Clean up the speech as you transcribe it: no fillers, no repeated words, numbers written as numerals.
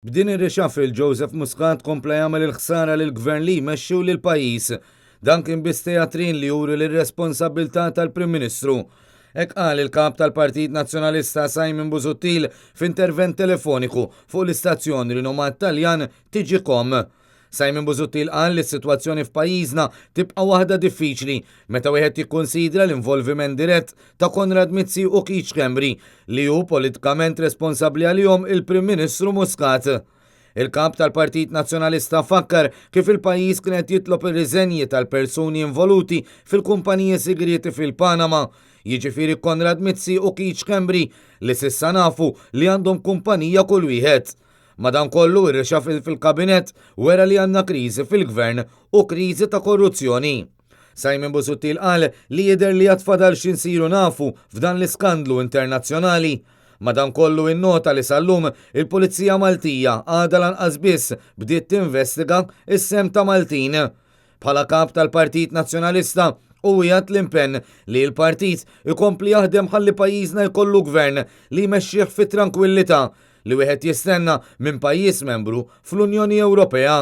B'din ir-reshuffle Joseph Muscat kompla jagħmel il-ħsara lill-Gvern li jmexxi u lill-pajjiż. Dan kien biss teatrin li juri l-irresponsabbiltà tal-Prim Ministru. Hekk qal il-Kap tal-Partit Nazzjonalista Simon Busuttil f'intervent telefoniku fuq l-istazzjon rinomat Taljan TG.com. Simon Busuttil qal li s-sitwazzjoni f'pajjiżna tibqa' waħda diffiċli meta wieħed jikkunsidra l-involviment dirett ta' Konrad Mizzi u Keith Schembri li hu politikament responsabbli għalihom il-Prim Ministru Muscat. Il-Kap tal-Partit Nazzjonalista fakkar kif il-pajjiż kien qed jitlob ir-riżenji tal-persuni involuti fil-kumpaniji sigrieti fil-Panama, jiġifieri Konrad Mizzi u Keith Schembri li s'issa nafu li għandhom kumpanija kull wieħed. Madankollu, ir-reshuffle fil-Kabinett wera li għandna kriżi fil-Gvern u kriżi ta' korruzzjoni. Simon Busuttil qal li jidher li għad fadal xi nsiru nafu f'dan l-iskandlu internazzjonali. Madankollu innota li sal-lum il-Pulizija Maltija għadha lanqas biss bdiet tinvestiga s-sehem ta' Maltin. Bħala Kap tal-Partit Nazzjonalista, hu wiegħed l-impenn li l-partit ikompli jaħdem ħalli pajjiżna jkollu gvern li jmexxih fi trankwillità li wieħed jistenna minn pajjiż membru fl-Unjoni Ewropea.